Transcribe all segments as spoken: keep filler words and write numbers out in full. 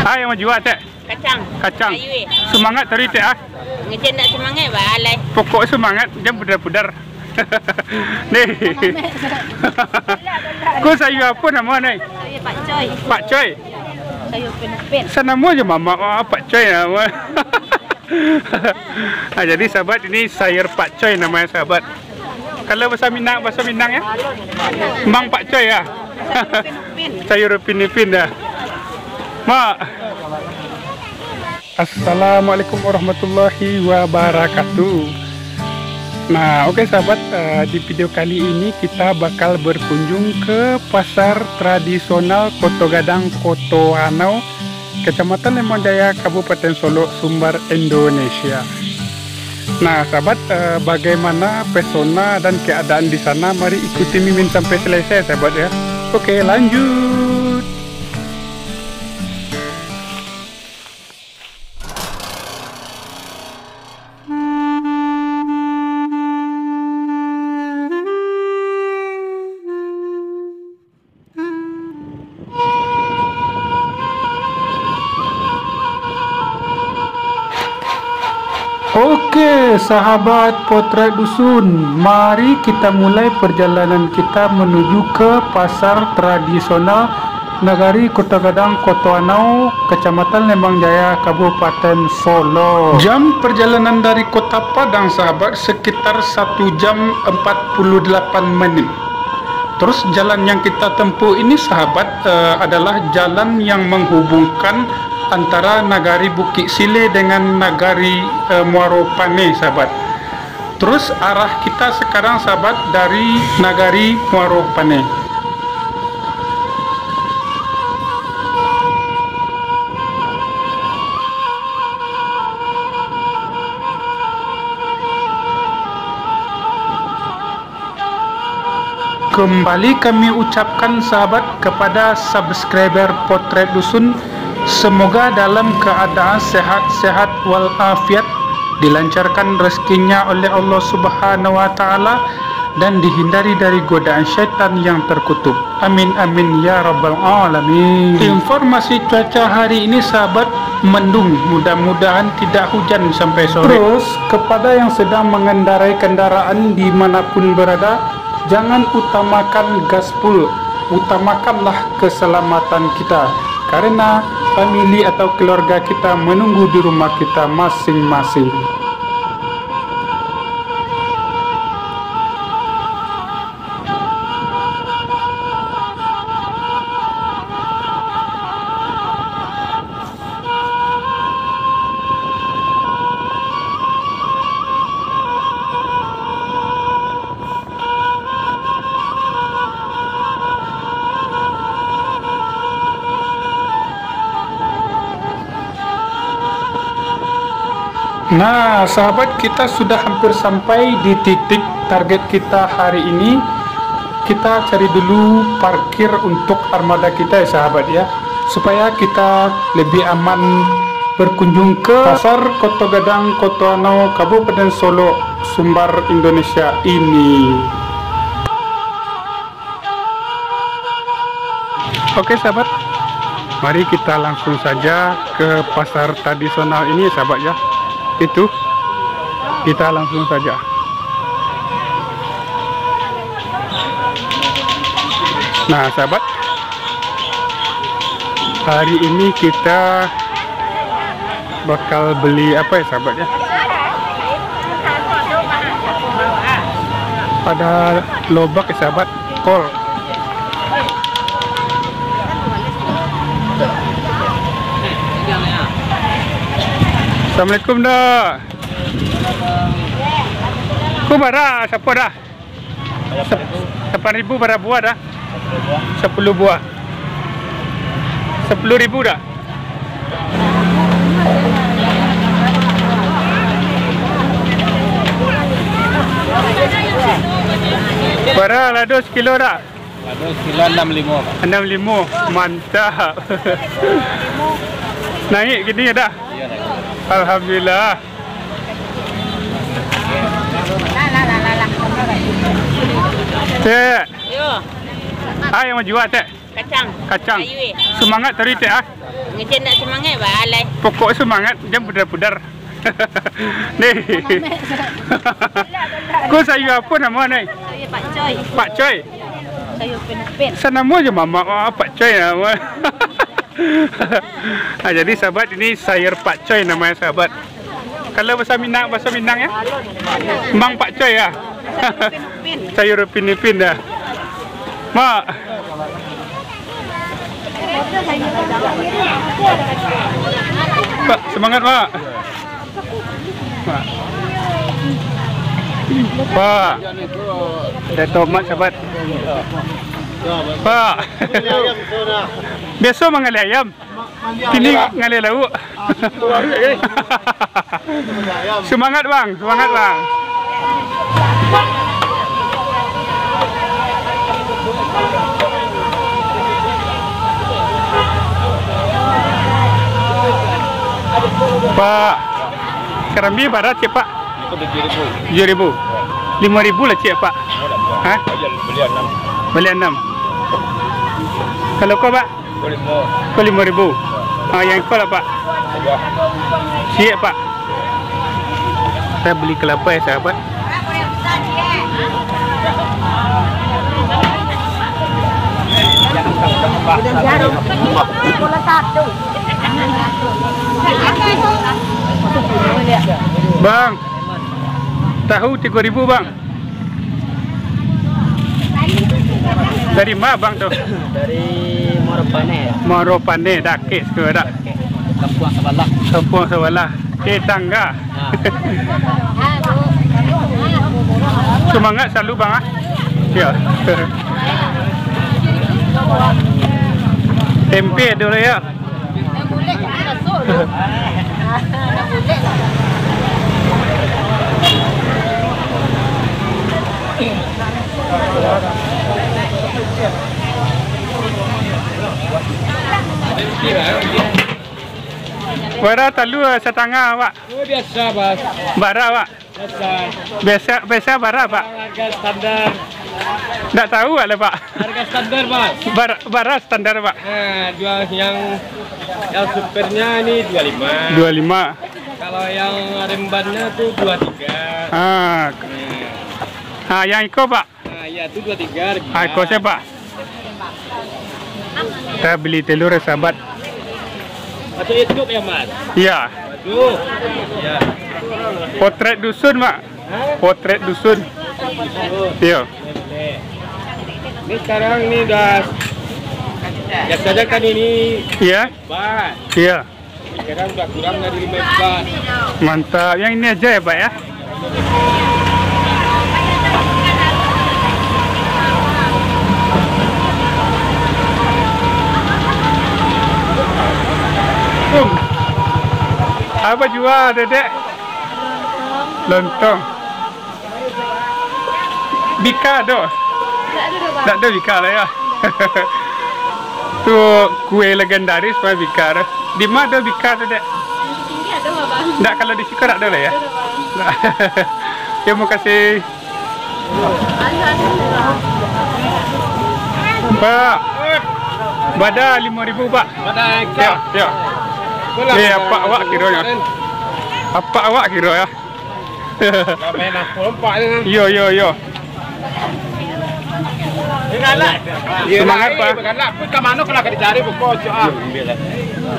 Ah, yang maju, ah, Tek. Kacang. Kacang. Sayur, eh. Semangat tadi, Tek, ah. Ngecen ndak semangat, baalai. Pokok semangat, jangan pudar-pudar. Nih. Ko sayur apa nama, Nay? Sayur pakcoy. Pakcoy? Sayur pinipin. Sanamo aja mamak, ah, pakcoy nama. Ah, jadi sahabat, ini sayur pakcoy namanya, sahabat. Kalau bahasa Minang, bahasa Minang ya? Mang pakcoy ya? Sayur pinipin dah. Mak. Assalamualaikum warahmatullahi wabarakatuh. Nah, oke sahabat, eh, di video kali ini kita bakal berkunjung ke pasar tradisional Koto Gadang, Koto Anau, Kecamatan Lembang Jaya, Kabupaten Solok, Sumbar, Indonesia. Nah, sahabat, eh, bagaimana pesona dan keadaan di sana? Mari ikuti Mimin sampai selesai, sahabat, ya. Oke, lanjut. Oke, sahabat Potret Dusun, mari kita mulai perjalanan kita menuju ke pasar tradisional Nagari Koto Gadang, Koto Anau, Kecamatan Lembang Jaya, Kabupaten Solok. Jam perjalanan dari Kota Padang, sahabat, sekitar satu jam empat puluh delapan menit. Terus jalan yang kita tempuh ini, sahabat, eh, adalah jalan yang menghubungkan antara Nagari Bukik Sileh dengan Nagari, eh, Muaro Paneh, sahabat. Terus arah kita sekarang, sahabat, dari Nagari Muaro Paneh. Kembali kami ucapkan, sahabat, kepada subscriber Potret Dusun, semoga dalam keadaan sehat-sehat walafiat, dilancarkan rezekinya oleh Allah Subhanahu wa Ta'ala, dan dihindari dari godaan syaitan yang terkutuk. Amin, amin, ya rabbal alamin. Informasi cuaca hari ini, sahabat, mendung. Mudah-mudahan tidak hujan sampai sore. Terus, kepada yang sedang mengendarai kendaraan di manapun berada, jangan utamakan gaspul, utamakanlah keselamatan kita, karena famili atau keluarga kita menunggu di rumah kita masing-masing. Nah, sahabat, kita sudah hampir sampai di titik target kita hari ini. Kita cari dulu parkir untuk armada kita, ya, sahabat, ya, supaya kita lebih aman berkunjung ke Pasar Koto Gadang, Koto Anau, Kabupaten Solok, Sumbar, Indonesia ini. Oke, sahabat, mari kita langsung saja ke pasar tradisional ini, sahabat, ya. Itu, kita langsung saja. Nah, sahabat, hari ini kita bakal beli apa ya, sahabat, ya? Ada lobak ya, sahabat. Kol. Assalamualaikum, dah. Ku bara, siapa dah? Sep-, delapan ribu bara buah dah? Sepuluh buah. Sepuluh ribu dah? Bara lado sekilo dah? Lado sekilo enam limo, Pak. Enam limo, mantap. Naik gini ya dah? Iya, naik. Alhamdulillah. Cek. Yo. Ah, yang maju ah, Cek. Kacang. Kacang. Sayur, eh. Semangat tadi, Cek, ah. Kecil nak semangat, balai. Pokok semangat, jangan pudar-pudar. Nih. Ko sayur apo namo, Nay? Sayur pakcoy. Pakcoy. Sayur upin-upin. Sanamo jo mamak, ah, pakcoy namo. Ah, jadi sahabat, ini sayur pakcoy namanya, sahabat. Kalau bahasa Minang, bahasa Minang ya? Mang pakcoy ya? Sayur upin-upin dah. Mak. Pak, semangat, Pak. Pak. Pak. Ada tomat, sahabat. Pak. Biaso mangalih ayam. Kini ngalih lauak. Semangat, Bang, semangat, Bang. Pak, karambia bara ciek, Pak? Itu tujuh ribu. Tujuh ribu. Limo ribu lah ciek, Pak. Oh, tak apa. Hah? Beli enam. Beli enam. Kalau ko, Pak? Ko limo. Ko limo ribu. Ah, yang ko lah, Pak? Siap, Pak. Saya beli kelapa ya, sahabat. Bang, tahu tiga ribu, Bang. Dari ma abang tu? Dari Muaro Paneh. Muaro Paneh, dakek situ dak? Kampuang sabalah. Kampuang sabalah. Tetangga. Ha. Semangat selalu, Bang, ah. Ya. Tempe dulu ya. Bara talua satangah, Pak? Oh, biasa, Bang. Bara, Pak? Biasa. Biasa, biasa bara, Pak? Harga standar. Ndak tahu lah, Pak. Harga standar, Pak. Bar-, bara standar, Pak. Nah, jual yang, yang supernya ini dua lima. Dua lima. Kalau yang rembannya tuh dua tiga. Ah. Nah. Ah, yang iko, Pak? Nah, iya, tuh dua tiga. Ah, iko siapa? Kita beli telur, sahabat. Masuk YouTube ya, Mas? Iya. Waduh. Iya. Potret dusun, Mak. Hah? Potret dusun. Iya. Ini sekarang ini udah, biasanya kan ini, iya, empat. Iya. Sekarang udah kurang dari lima empat. Mantap. Yang ini aja ya, Pak, ya? Apa jual, Dedek? Lontong. Bika ado? Ndak ado doh, Bang. Ndak ado bika lah, ya. Tu kue legendaris, Bang, bika tu. Di ma ado bika tu, Dek? Di Tinggi ado, Bang. Ndak, kalau di siko ndak ado lah, ya? Ndak ado, Bang. Terima kasih. Ado, ado, Bang. Pak, bada limo ribu, Pak. Bada, ya, ya. Itulah. Eh, apak awak kironyo. Apak awak kiro, ya. Lah main aku lompat ni. Yo, yo, yo. Dia galak. Semangat, Pak. Dia galak. Pun ka mano kalau ka dicari pokok, cok, ah.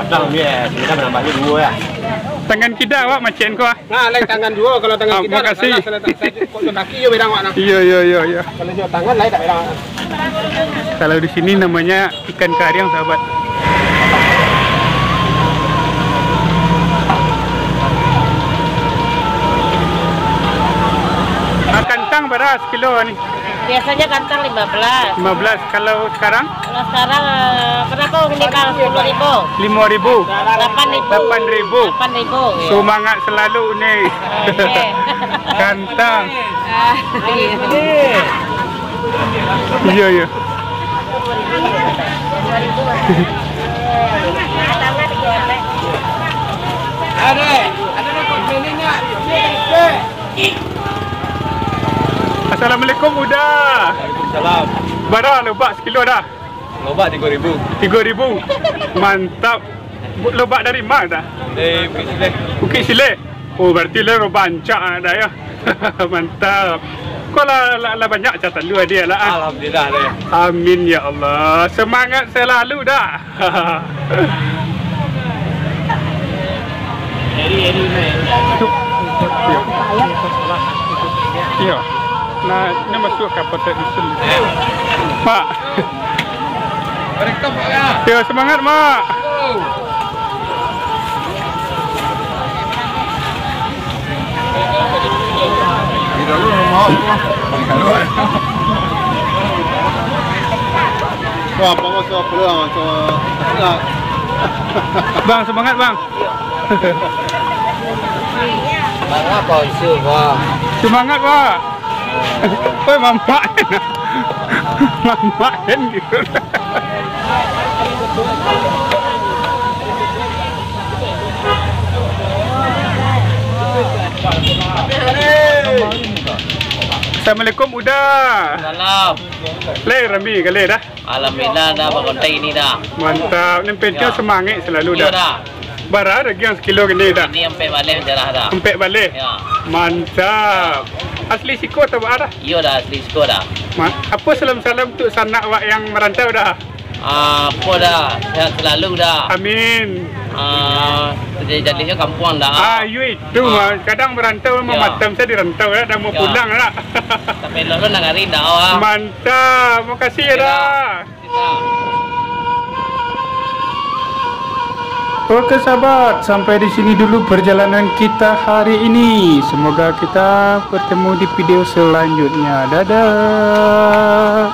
Abang dia, kita menambah ni dua lah. Tangan kida awak macam ko, ah. Nah, lain tangan dua, kalau tangan kida, makasih. Salah, salah, salah, salah, kok kaki yo berang awak nah. Iyo, iyo, iyo, iyo. Kalau nyo tangan lain tak berang. Kalau di sini namanya ikan kariang, sahabat. Ah, kantang bara sekilo ni? Biasanya kantang lima belas. Lima belas. Kalau sekarang? Kalau sekarang, eh, berapa, Bang? Sepuluh ribu. Lima ribu. Delapan ribu. Delapan ribu. Delapan ribu, iya. Semangat selalu ni. Oke. Kantang. Ah, iya. Iya, iya. Assalamualaikum, Uda. Waalaikumsalam. Bara lobak sekilo dah? Lobak tigo ribu. Tigo ribu. Mantap. Lobak dari ma dah? Dari Bukik Sileh. Bukik Sileh. Oh, berarti lah lobak rancak dah ya. Mantap. Kok lah, lah, lah banyak cak talua dia lah, ah? Alhamdulillah deh. Amin ya Allah. Semangat selalu dah. Iyo. Nah, ini masuk ke Potek Dusun. Mak. Yo, semangat, Mak. Wah, apa maksud apa lah, macam, Bang, semangat, Bang. Bang, apa isu, Bang? Semangat, Bang. Oi, mamak. Mamak kan gitu. Assalamualaikum, Uda. Salam. Lai rami kali dah. Alhamdulillah, dah bakontak ini dah. Mantap. Ni penting. Ya. Semangat selalu. Iya dah. Dah. Bara dagiang sakilo kini dah? Ini ampek baleh je lah dah. Ampek baleh? Ya. Mantap. Asli siko atau baa dah? Iyo dah, asli siko dah. Ma-, apo salam-salam untuk sanak awak yang marantau dah? Ah, apo dah, sehat selalu dah. Amin. Ah, jadi-jadinyo kampuang dah. Ah, iyo itu. Ah. Kadang marantau, ya, mamatam sajo di rantau dah, dah mau, ya, pulang dah. Tapi lo, lo nagari dah, ah. Mantap. Makasih ya, ya, dah. Oke sahabat, sampai di sini dulu perjalanan kita hari ini. Semoga kita bertemu di video selanjutnya. Dadah.